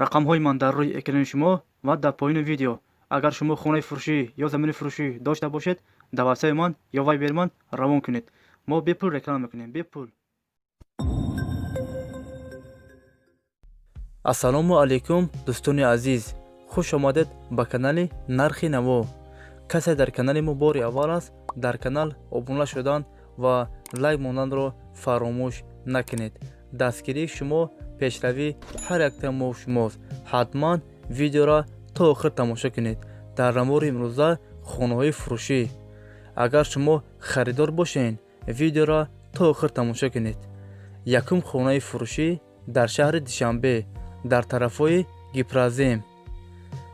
Рақамҳои ман дар рӯи экрани шумо ва дар поёни видео. Агар шумо хонаи фурӯшӣ ё замини фурӯшӣ дошта бошед, дар ватсапи ман ё вайбери ман равон кунед. Мо бепул реклама мекунем, бепул. Ассалому алайкум, дӯстони азиз, хуш омадед ба канали Нархи Наво. Касе дар канали мо бори аввал аст, дар канал обуна шудан ва лайк монданро фаромӯш накунед. Дастгирии шумо пешравии ҳар якта мо шумост. Ҳатман видеоро то охир тамошо кунед. Дар навори имрӯза хонаҳои фурӯшӣ. Агар шумо харидор бошед, видеоро то охир тамошо кунед. Якум хонаи фурӯшӣ дар шаҳри Душанбе, дар тарафҳои Гипрозем.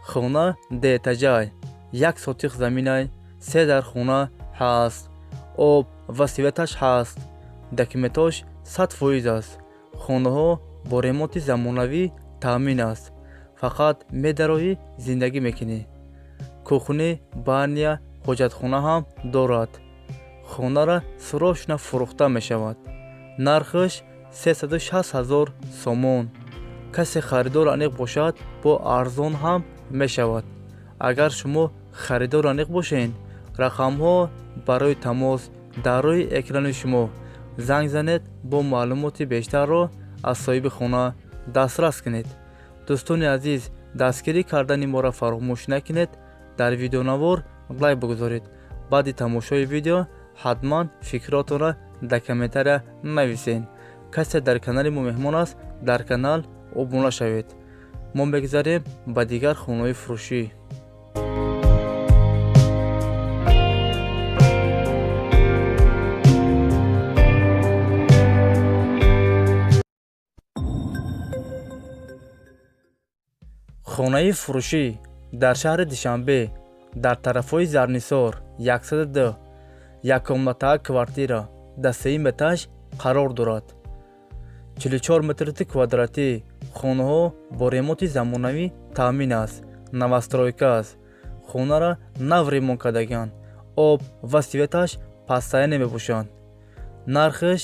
Хона деэтажай, 1 сотих заминай, 3 дар хона ҳаст, об ва светаш ҳаст, документош 100% аст. Хонаҳо бо ремонти замонавӣ таъмин аст. Фақат медароӣ, зиндагӣ мекунӣ. Кухни, баня, ҳоҷатхона ҳам дорад. Хонара срочно фурӯхта мешавад. Нархаш 360 ҳазор сомон. Касе харидор аниқ бошад, бо арзон ҳам мешавад. Агар шумо харидор аниқ бошед, рақамҳо барои тамос дар рӯи экрани шумо. Занг занед, бо маълумоти бештарро аз соҳиби хона дастрас кунед. Дӯстони азиз, дастгирӣ кардани моро фаромӯш накунед. Дар видеонавор лайк бигузоред. Баъди тамошои видео ҳатман фикротонро дар комментария нависед. Касе дар канали мо меҳмон аст, дар канал обуна шавед. Мо мегузарем ба дигар хонаҳои фурӯшӣ. Хонаи фурӯшӣ дар шаҳри Душанбе, дар тарафҳои Зарнисор 102, яккомната квартира дар сеюм этаж қарор дорад. 44 метри квадратӣ. Хонаҳо бо ремонти замонавӣ таъмин аст, новостройка аст. Хонара нав ремонт кардагианд, об ва светаш постоянно мебошанд. Нархаш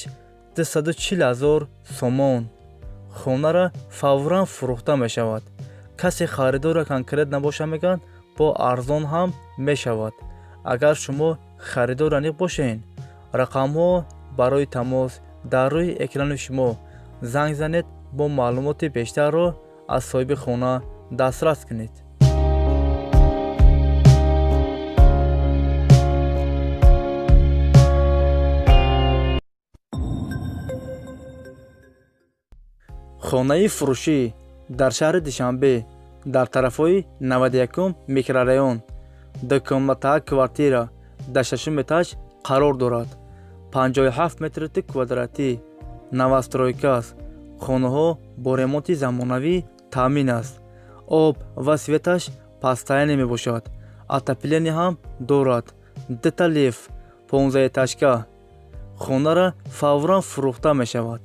240 ҳазор сомон. Хонара фавран фурӯхта мешавад. Касе харидора конкрет набошад, мегӯянд, бо арзон ҳам мешавад. Агар шумо харидор аниқ бошед, рақамҳо барои тамос дар рӯи экрани шумо. Занг занед, бо маълумоти бештарро аз соҳиби хона дастрас кунед. Хонаи фурӯшӣ дар шаҳри Душанбе, дар тарафҳои 91 микрорайон, дукомната квартира дар шашум этаж қарор дорад. 57 метри квадратӣ, новостройка аст. Хонаҳо бо ремонти замонавӣ таъмин аст, об ва светаш постоянно мебошад, отопление ҳам дорад, дута лифт, 15-этажка. Хонара фавран фурӯхта мешавад.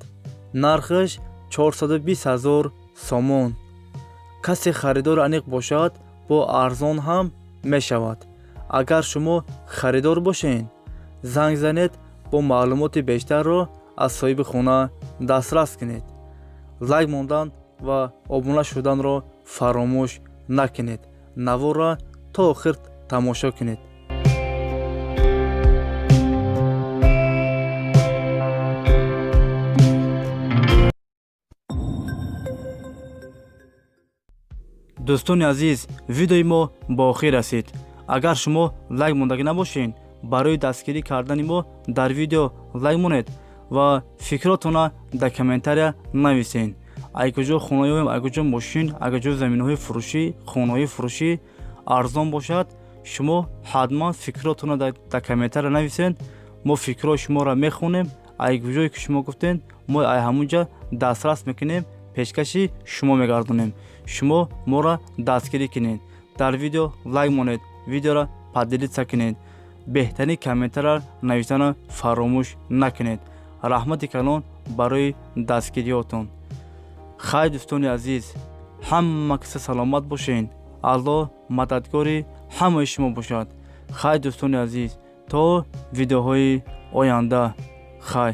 Нархаш 420 ҳазор сомон. Касе харидор аниқ бошад, бо арзон ҳам мешавад. Агар шумо харидор бошед, занг занед, бо маълумоти бештарро аз соҳиби хона дастрас кунед. Лайк мондан ва обуна шуданро фаромӯш накунед. Наворро то охир тамошо кунед. Дӯстони азиз, видеои мо ба охир расид. Агар шумо лайк мондагӣ набошед, барои дастгирӣ кардани мо дар видео лайк монед ва фикротонро дар комментария нависед. Ай куҷо хона ёбем, ай куҷо мошин, ай куҷо заминаҳои фурӯшӣ, хонаҳои фурӯшӣ арзон бошад, шумо ҳатман фикротонро дар комментария нависед. Мо фикрҳои шуморо мехонем. Ай куҷое ки шумо гуфтед, мо ай ҳамунҷа дастрас мекунем, пешкаши шумо мегардонем. Шумо моро дастгирӣ кунед, дар видео лайк монед, видеоро поделиться кунед, беҳтарин комментария навиштанро фаромӯш накунед. Раҳмати калон барои дастгириётон. Хай, дӯстони азиз, ҳама киса саломат бошед. Аллоҳ мададгори ҳамаи шумо бошад. Хай, дӯстони азиз, то видеоҳои оянда, хай.